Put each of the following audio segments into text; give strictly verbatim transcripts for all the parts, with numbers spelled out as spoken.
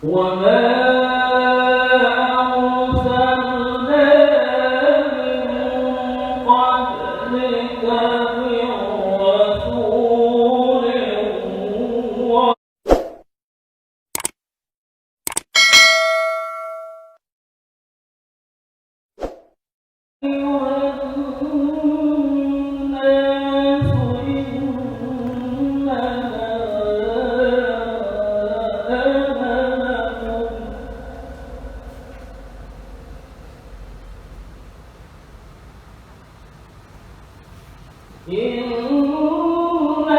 وما أرسلنا من قبلك من رسول أيها الناس إنما أنا لكم إنما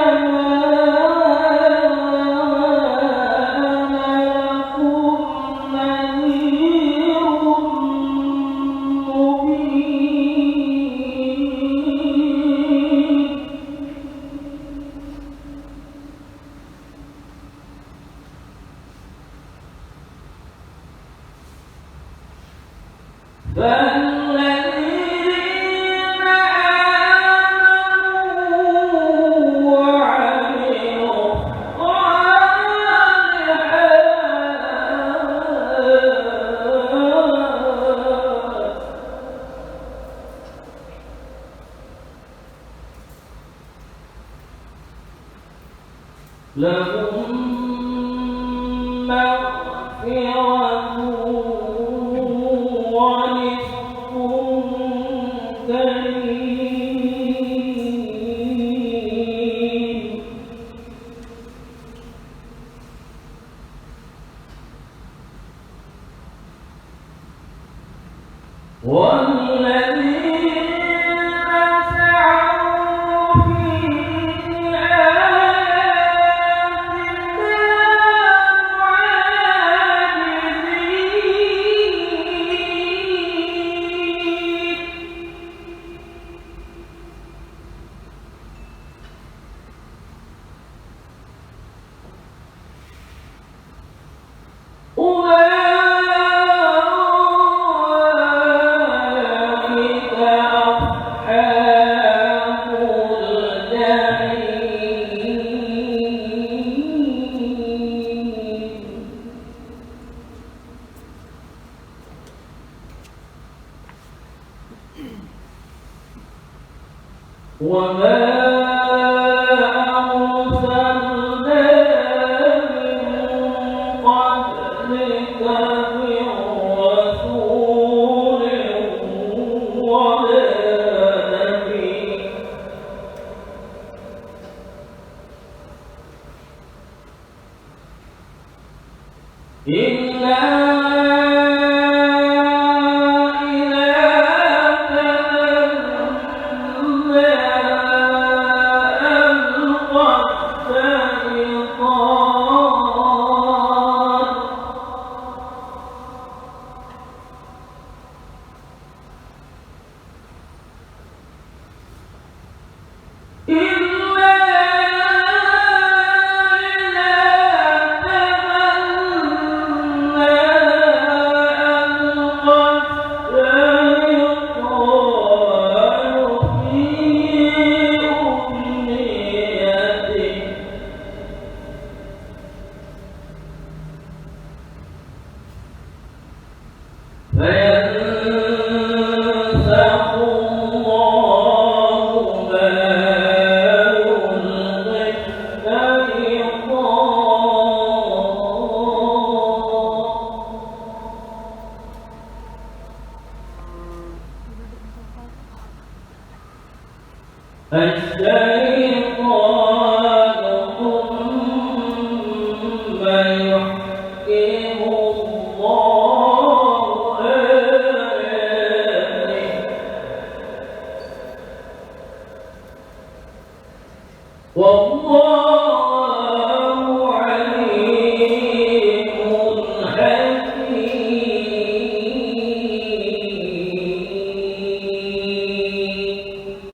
أنا لكم نذير مبين. فالذين آمنوا وعملوا الصالحات لهم مغفرة ورزق كريم. والذين سعوا في آياتنا معاجزين. أولئك أصحاب الجحيم. وما أرسلنا من قبلك من رسول ولا نبي إلا إذا تمنى ألقى الشيطان إلا إذا تمنى ألقى الشيطان في أمنيته فينسخ الله ما يلقي الشيطان. الشيطان